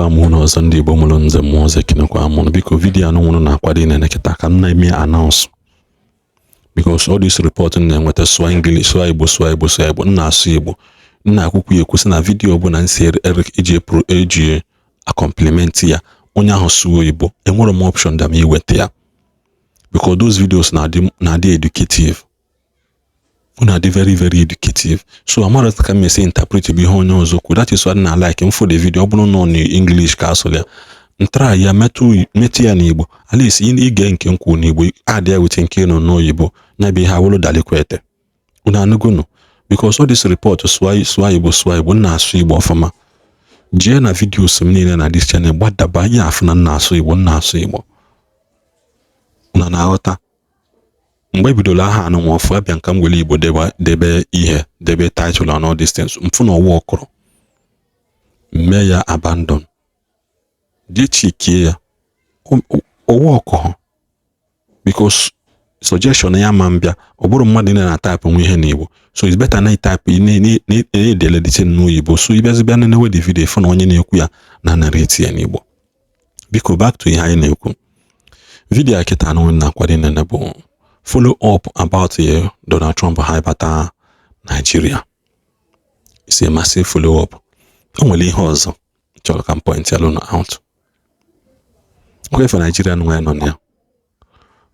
Ekenekwa m unu ọzọ, ndị Igbo mụrụ nze mụọ ọzọ, ekenekwa m unu. Biko, video anụ nwụrụ na-akwado ịnene kịta ka m na-eme announce, because all this report m na-enweta, sụọ English, sụọ Igbo, sụọ Igbo, sụọ Igbo, m na-asụ Igbo, m na-akwụkwọ ya ekwusị na video ọbụla m si eji eji a-compliment ya, onye ahụ sụọ oyibo, enwere m option dam iweta ya, because those videos na-adị educative, ọ na-adị very very educative. So amara ka m esi interpret bụ ihe onye ọzọ kwuru. That is why na like m for the video, ọ bụrụ na ọ na English ka asụrụ ya, ntara ya metụ ya n'Igbo. At least ige nke m kwuru n'Igbo, adị ya wete nke nọ n'oyibo, ya bụ ihe awụrụ dalikwete unu anụgonu, because all this report, sụọ sụọ Igbo, sụọ Igbo, m na-asụ Igbo ọfụma. Jee na videos m niile na this channel, gbadaba ihe afụ na m na-asụ Igbo, m na-asụ Igbo. Unu na-aghọta? Mgbe e bidoro aha anụ nwa ọfụ abịa nka m were Igbo debe ihe, debe title and all these things, mfụ na ọwa ọkụrụ mee ya abandon. Jee chikie ya, ọwa ọkụ, because suggestion ya ma mbịa, ọ bụrụ mmadụ niile na type nwe ihe n'Igbo. So it's better na type na-edele the n'oyibo, so ịbịazi bịa nenewe the video, fụ na onye na-ekwu ya na narrate ya n'Igbo. Biko, back to ihe anyị na-ekwu. Video a kịta anụ na-akwado nene bụ follow up about Donald Trump ha bata Nigeria. It's a massive follow up. O nwere ihe ọzọ chọrọ ka m point ya unu out. Okwe for Nigeria nwa nọ na ya,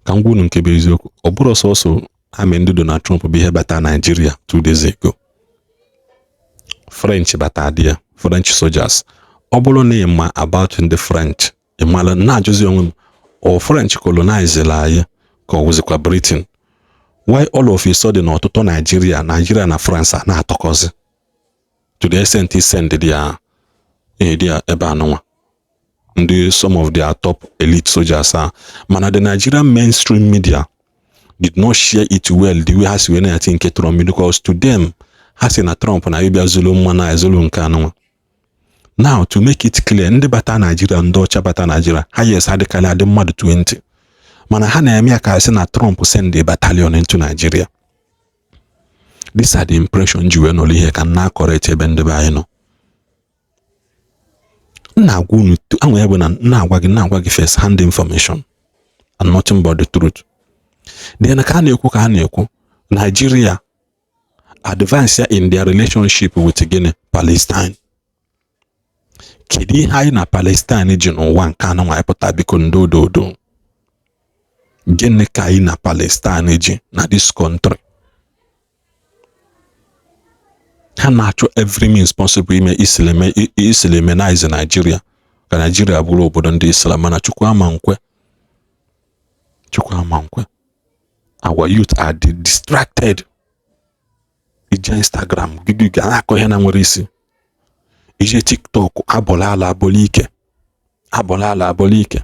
ka m gwa unu nke bụ eziokwu. Ọ bụrụ sọsọ amị ndị Donald Trump bụ ihe bata Nigeria 2 days ago, French bata dị ya, French soldiers. Ọ bụrụ na ị ma about ndị French, ị mara na-ajụzi onwe m, ọ French colonized anyị ka ọ wụzikwa Britain? Why all of a sudden ọtụtụ Nigeria na France a na-atọkọzi to the extent send their ihe ebe anụnwa, ndị some of their top elite soldiers a? Mana the Nigerian mainstream media did not share it well the way ha si wee na-eti nke Trump, because to them, ha si na Trump na ịbịa zulu mmanụ ezulu nke anụnwa. Now, to make it clear, ndị bata Nigeria, ndị ọcha bata Nigeria, ha, yes, ha dịkarị adị mmadụ 20, mana ha na-eme ya ka sị na Trump send a battalion into Nigeria. These are the impression ji wee nọrọ ihe ka m na-correct ebe ndị be anyị nọ. M na-agwa unu anwa ya bụ na m na-agwa gị first hand information and nothing but the truth. Then ka a na-ekwu Nigeria advance ya in their relationship with gịnị? Palestine. Kedu ihe anyị na Palestine ji n'ụwa nke anọ nwa pụta? Biko, ndododo, gịnị ka anyị na Palestine ji na this country? Ha na-achọ every means possible ime Islaminize Nigeria, ka Nigeria bụrụ obodo ndị Islam. Mana Chukwu ama nkwe, Chukwu ama nkwe. Our youth are distracted. Ije Instagram gị ga na-akọ ihe na nwere isi, ije TikTok, abọla ala abọla ike, abọla ala abọla ike.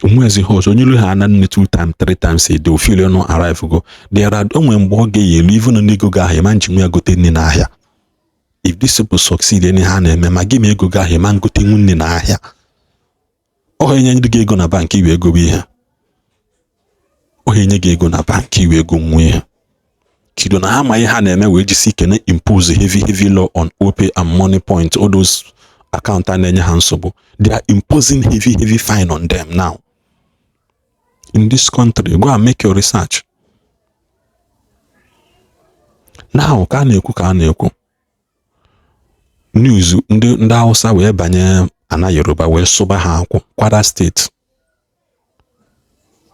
Onwezi ihe ọzọ onye ha na nne two times, three times a day, ofili no arrive go there are. Onwe mgbe ọ ga-eyi elu, even na ego gị ahụ ịma nji nwe ya gote nne n'ahịa. If these people succeed ihe ha na-eme, ma gị ma ego gị ahụ ịma ngote nne n'ahịa. Ọ ga enye gị ego na bank iwe ego bụ ihe, ọ ga-enye gị ego na bank iwe ego nwa ihe. Kido na ha ma ihe ha na-eme wee jisi ike na impose heavy heavy law on Opay and Money Point, all those account a na-enye ha nsogbu. They are imposing heavy heavy fine on them now in this country. Go and make your research. Now, ka a na-ekwu news, ndị Hausa wee banye ana Yoruba wee sụba ha akwụ. Kwara State,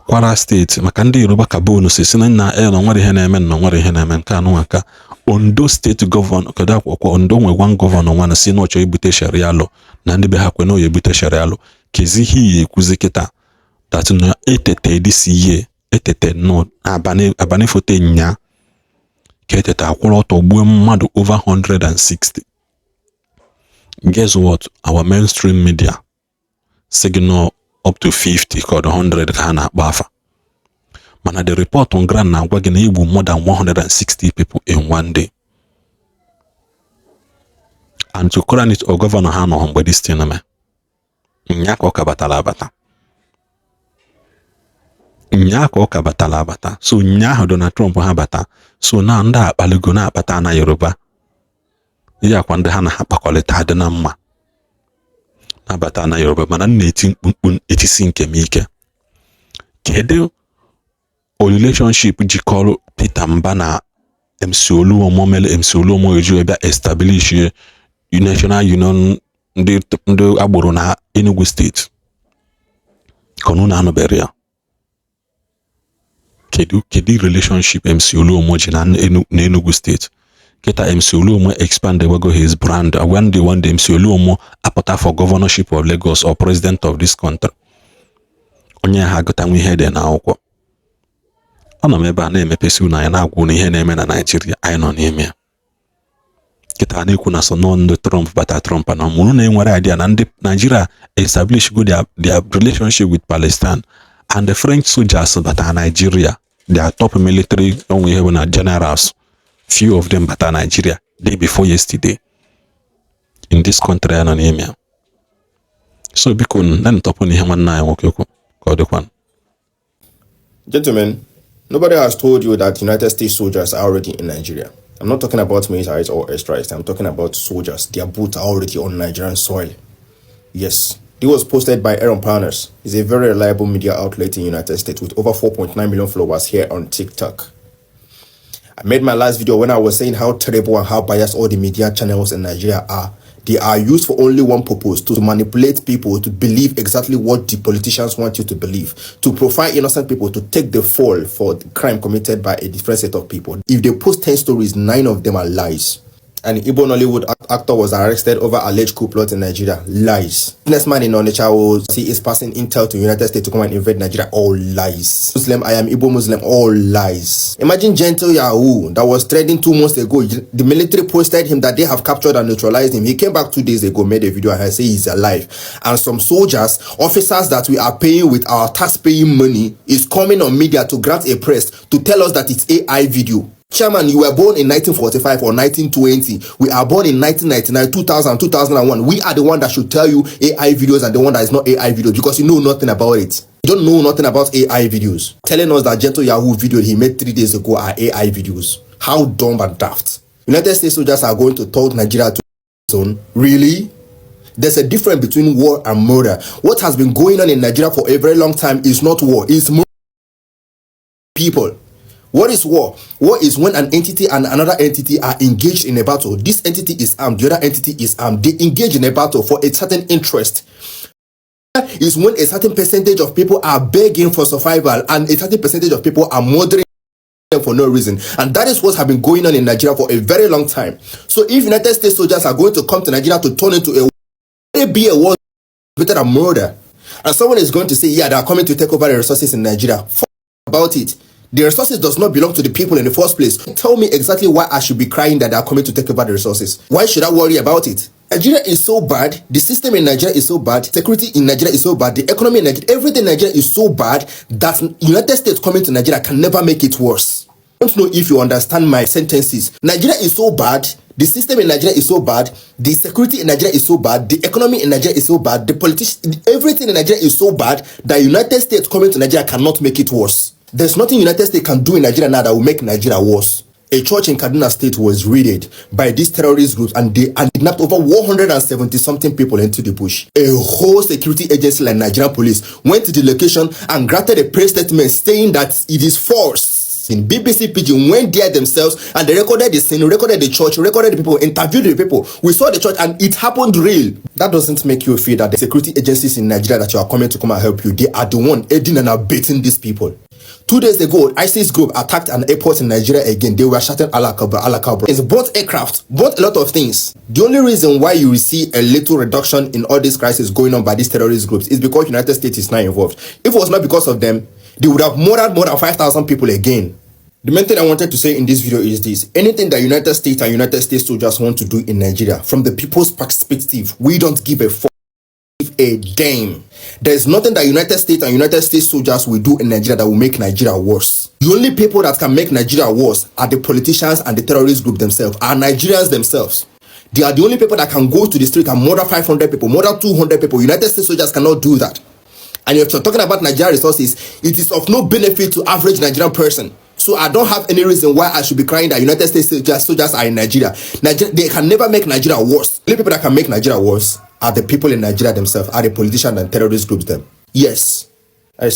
Kwara State, maka ndị Yoruba ka bonu si na nna e na nwere ihe na-eme, na nwere ihe na-eme nke anụ nka. Ondo State governor, kedu akwụkwọ Ondo nwe one governor nwa na si na ọchọ ibute sharia law, na ndị be ha kwe na oya ebute sharia law. Kezi ihe iyi ekwuzi kịta that na etete this year, etete nọ abalị foto nya ka etete akwụrụ ọtọ gbuo mmadụ over 160? Guess what? Our mainstream media signal up to 50 ka ọ dị 100 ka ha na-akpọ afa, mana the report on ground na-agwa gị na egbu more than 160 people in one day. And to crown it, governor ha nọ mgbe this thing mee nya ka ọ ka batara abata, nya ka ọ ka batara abata. So nya ahụ Donald Trump ha bata, so na ndị akpaligo na-akpata na Yoruba. Ihe akwa ndị ha na ha kpakọrịta dị na mma nabata na Yoruba, mana m na-eti mkpu etisi nke m ike. Kedu relationship jikọrọ Peter Mba na MC Oluomo mere MC Oluomo eji bịa establish National Union ndị agboro na Enugu Steeti? Ka unu na-anụbere ya, kedu relationship MC Oluomo ji na Enugu Steeti kịta? MC Oluomo expand ewego his brand. One day, one day, MC Oluomo apụta for governorship of Lagos or president of this country, onye ha agụtanwu ihe dị n'akwụkwọ. Anọ m ebe a na-emepesi unu anya, na-agwa unu ihe na-eme na Naijiria anyị nọ n'ime ya kịta. Na-ekwu na so nọ ndị Trump bata, Trump na mụrụ na-enwere idea na ndị Nigeria establish go their relationship with Palestine, and the French soldiers bata Nigeria, their top military onwe ihe bụ na generals, few of them bata Nigeria day before yesterday in this country anyị nọ n'ime ya. So biko, na-etọpụ na ihe nwanne anyị nwoke kwu ka ọ dịkwa. Gentlemen, nobody has told you that United States soldiers are already in Nigeria. I'm not talking about missiles or airstrikes. I'm talking about soldiers. Their boots are already on Nigerian soil. Yes. This was posted by Aaron Partners. He's a very reliable media outlet in United States with over 4.9 million followers here on TikTok. I made my last video when I was saying how terrible and how biased all the media channels in Nigeria are. They are used for only one purpose: to manipulate people to believe exactly what the politicians want you to believe, to profile innocent people, to take the fall for the crime committed by a different set of people. If they post 10 stories, nine of them are lies. An Igbo Nollywood actor was arrested over alleged coup plot in Nigeria. Lies. Businessman in Onitsha was he is passing intel to United States to come and invade Nigeria. All lies. Muslim, I am Igbo Muslim. All lies. Imagine Gentle Yahoo that was trending 2 months ago. The military posted him that they have captured and neutralized him. He came back 2 days ago, made a video and say he's alive. And some soldiers, officers that we are paying with our tax-paying money, is coming on media to grant a press to tell us that it's AI video. Chairman, you were born in 1945 or 1920. We are born in 1999, 2000, 2001. We are the one that should tell you AI videos and the one that is not AI videos because you know nothing about it. You don't know nothing about AI videos. Telling us that Gentle Yahoo video he made 3 days ago are AI videos. How dumb and daft. United States soldiers are going to turn Nigeria to zone. Really? There's a difference between war and murder. What has been going on in Nigeria for a very long time is not war, it's murder people. What is war? War is when an entity and another entity are engaged in a battle. This entity is armed, the other entity is armed. They engage in a battle for a certain interest. Is when a certain percentage of people are begging for survival and a certain percentage of people are murdering them for no reason. And that is what has been going on in Nigeria for a very long time. So if United States soldiers are going to come to Nigeria to turn into a be a war better than murder. And someone is going to say, "Yeah, they are coming to take over the resources in Nigeria." Fuck about it. The resources does not belong to the people in the first place. Tell me exactly why I should be crying that they are coming to take over the resources. Why should I worry about it? Nigeria is so bad. The system in Nigeria is so bad. Security in Nigeria is so bad. The economy in Nigeria, everything in Nigeria is so bad that United States coming to Nigeria can never make it worse. I don't know if you understand my sentences. Nigeria is so bad. The system in Nigeria is so bad. The security in Nigeria is so bad. The economy in Nigeria is so bad. The politics, everything in Nigeria is so bad that United States coming to Nigeria cannot make it worse. There's nothing United States can do in Nigeria now that will make Nigeria worse. A church in Kaduna State was raided by these terrorist groups and they and kidnapped over 170 something people into the bush. A whole security agency like Nigerian police went to the location and granted a press statement saying that it is false. In BBC Pidgin went there themselves and they recorded the scene, recorded the church, recorded the people, interviewed the people. We saw the church and it happened real. That doesn't make you feel that the security agencies in Nigeria that you are coming to come and help you, they are the one aiding and abetting these people. 2 days ago, ISIS group attacked an airport in Nigeria again. They were shouting Allah Akbar, Allah Akbar. It's both aircraft, both a lot of things. The only reason why you will see a little reduction in all these crises going on by these terrorist groups is because United States is now involved. If it was not because of them, they would have murdered more than 5,000 people again. The main thing I wanted to say in this video is this: anything that United States and United States soldiers want to do in Nigeria, from the people's perspective, we don't give a fuck, a damn. There's nothing that United States and United States soldiers will do in Nigeria that will make Nigeria worse. The only people that can make Nigeria worse are the politicians and the terrorist group themselves, are Nigerians themselves. They are the only people that can go to the street and murder 500 people, murder 200 people. United States soldiers cannot do that. And if you're talking about Nigeria resources, it is of no benefit to average Nigerian person. So So I don't have any reason why I should be crying that United States soldiers are in Nigeria. Nigeria. They can never make Nigeria worse. The only people that can make Nigeria worse are the people in Nigeria themselves, are the politicians and terrorist groups them. Yes. I